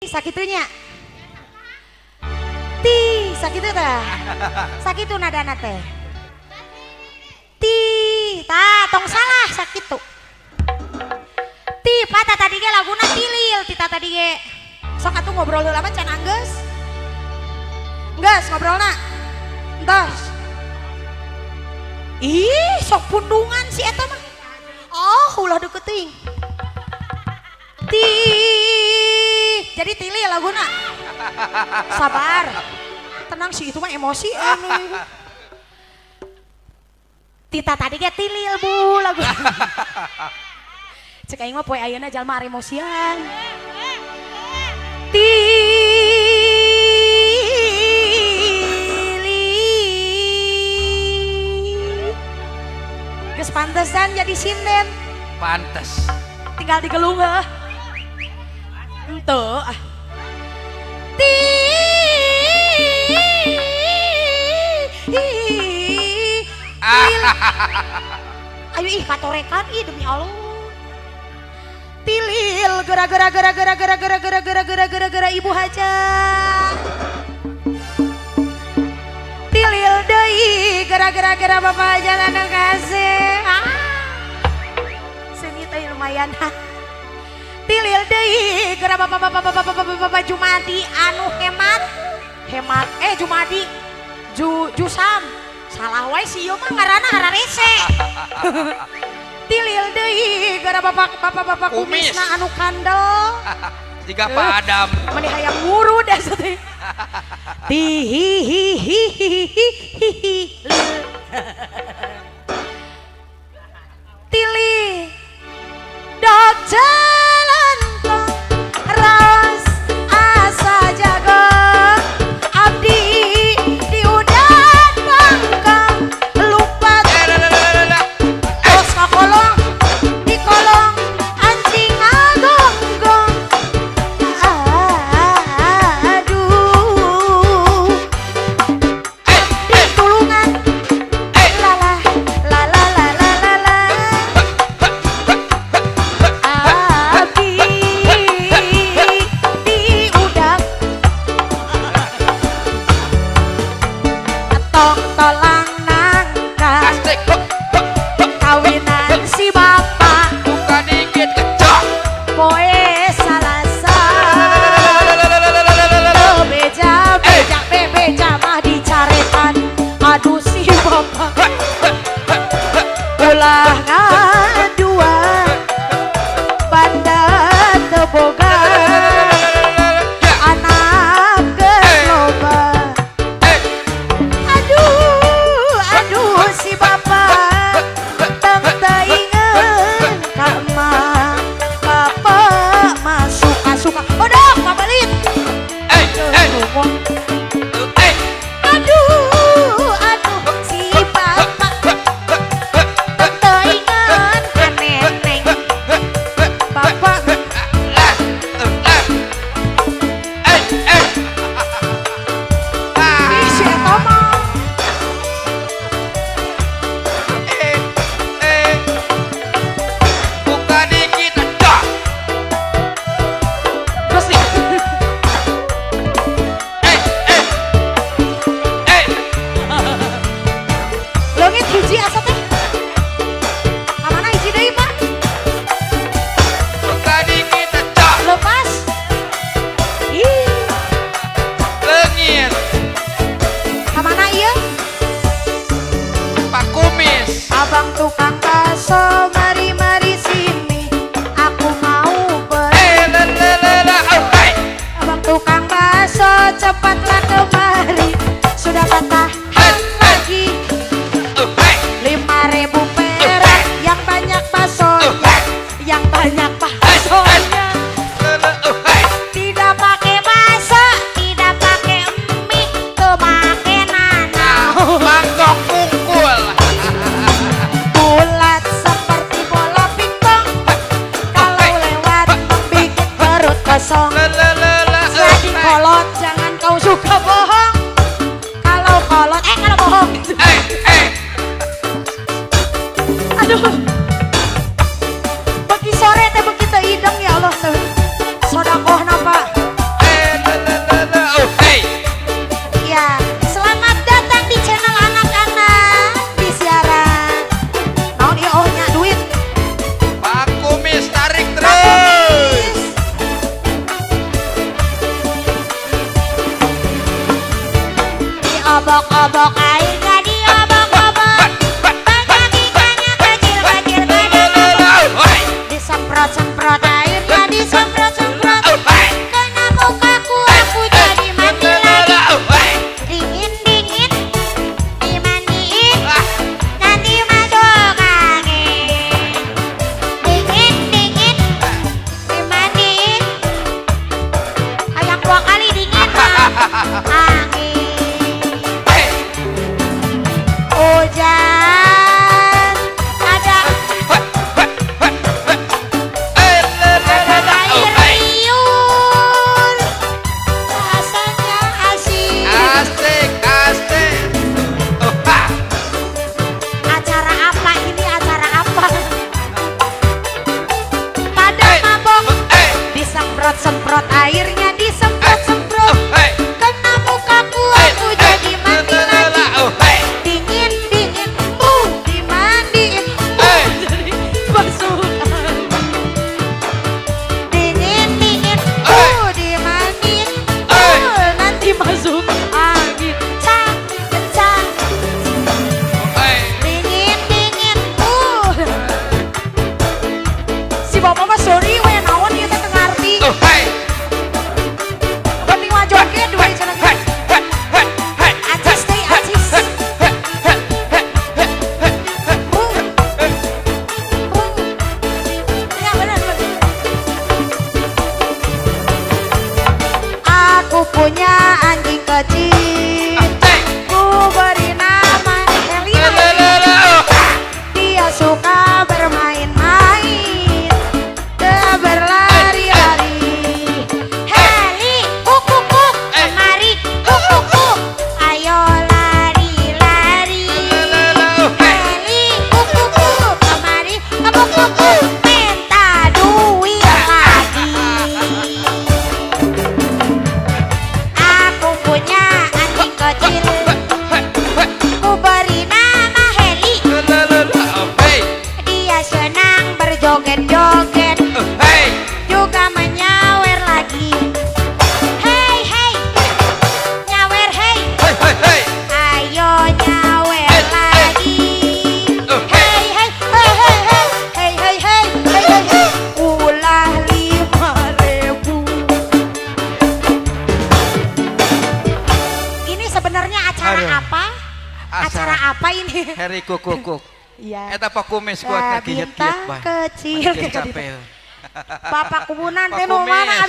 Sakitunya. Ti sakitu tah. Sakitu nadana teh. Ti tah tong salah sakitu. Ti pata tadi ge laguna tilil ti tadi ge. Sok atuh ngobrol heula mah can anggeus. Geus ngobrolna. Entos. Ih, sok pundungan si eta mah. Oh, ulah deukeut teuing. Ti jadi tilil laguna. Sabar. Tenang sih itu mah emosi anu. Tita tadi ge tilil bu lagu. Cek aing mah poe ayeuna jalma emosian. Tilil. Geus pantesan jadi sinden. Pantes. Tinggal digelung heuh. Henteu ah. Ayo ih katorekan ih demi Allah. Tilil gera gera gera gera gera gera gera gera gera gera gera ibu hajat. Tilil deui gera gera gera bapak hajat anu kasih. Ah. Seungit euy lumayan. Tilil deui gera bapak bapak bapak bapak bapak bapak Jumadi anu hemat. Hemat Jumadi Jusam. Salah wae si ieu mah ngaranna hararese. Tilil deui gara bapak bapak bapak kumisna anu kandel. Jiga Pak Adam. Meni hayang ngurud asa teh. Ti hi hi hi hi hi hi. Tili dok jalan ras asa jago abdi diudan bangkang lupa terus ka kolong di kolong anjing ngagonggong aduh ditulungan lala lala lala lala abdi diudak tong tolang nangka Asik. Kawinan si bapak Buka dikit kecok. Poe Salasa beja beja beja mah dicarekan aduh si bapak ulah ngaduan banda teu boga anak geus loba aduh aduh si bapak tong teuingeun ka emak bapak mah suka-suka odok pabelit aduh aduh si bapak tong teuingeun ka neneng bapak ih si eta mah Buka dikit kecok. Terus nih leungit hiji asa teh ka mana hiji deui Pak Buka dikit kecok. Lepas ih Leungit. Ka mana ieu Pak Kumis. Abang tukang bakso mari mari sini aku mau beli Abang tukang bakso cepatlah kemari sudah patah lagi 5.000 perak yang banyak baksonya yang banyak baksonya tidak pakai bakso tidak pakai mie tuh pakai nanah Mangkok kungkul. Bulat seperti bola pingpong kalau lewat membikin perut kosong jadi kolot jangan kau suka bohong kalau kolot kalau bohong aduh beki sore teh beki teu ideng ya Allah teh sodakohna Pak. Diobok-obok airnya diobok-obok. Banyak ikannya kecil-kecil pada mabok. Disemprot-semprot airnya disemprot-semprot. Kena mukaku aku jadi mandi lagi. Dingin-dingin dimandiin, nanti masuk angin. Dingin-dingin dimandiin, hayang dua kali dingin mah angin. Hujan ada air liur, rasanya asin. Asik, asik. Oh, ha. Acara apa ini, acara apa? Pada mabok, disemprot-semprot airnya disemprot-semprot. Kena mukaku aku jadi mandi lagi. Dingin-dingin, dimandiin, jadi masuk angin. Dingin-dingin, dimandiin, nanti masuk angin. Cang, cang, dingin-dingin, Si bapak mah sorry, we naon ieu teh teu ngarti. Penting mah joget we cenah gitu. Acis teh, acis. Ya benar, benar. Aku punya anjing kecil, ku beri nama Helina. Dia suka bermain-main, dia berlari-lari. Heli, kuk kuk kuk, kemari, kuk kuk kuk, ayo lari-lari. Heli, kuk kuk kuk, kemari, kuk kuk kuk, minta duit lagi. Aku punya anjing kecil, ku beri nama Heli. Dia senang berjoget-joget, juga menyawer lagi. Hei hei, nyawer hei, ayo nyawer lagi. Hei hei hei hei hei hei hei hei hei hei, ulah 5.000. Ini sebenarnya acara Aduh. apa? Acara apa ini? Heri kukuk. Iya. Eta Pak Kumis kuatnya Bintang kiet-kiet bae. kecil. Makin capek. Bapak kubunan Pak teh nu mana Kumis.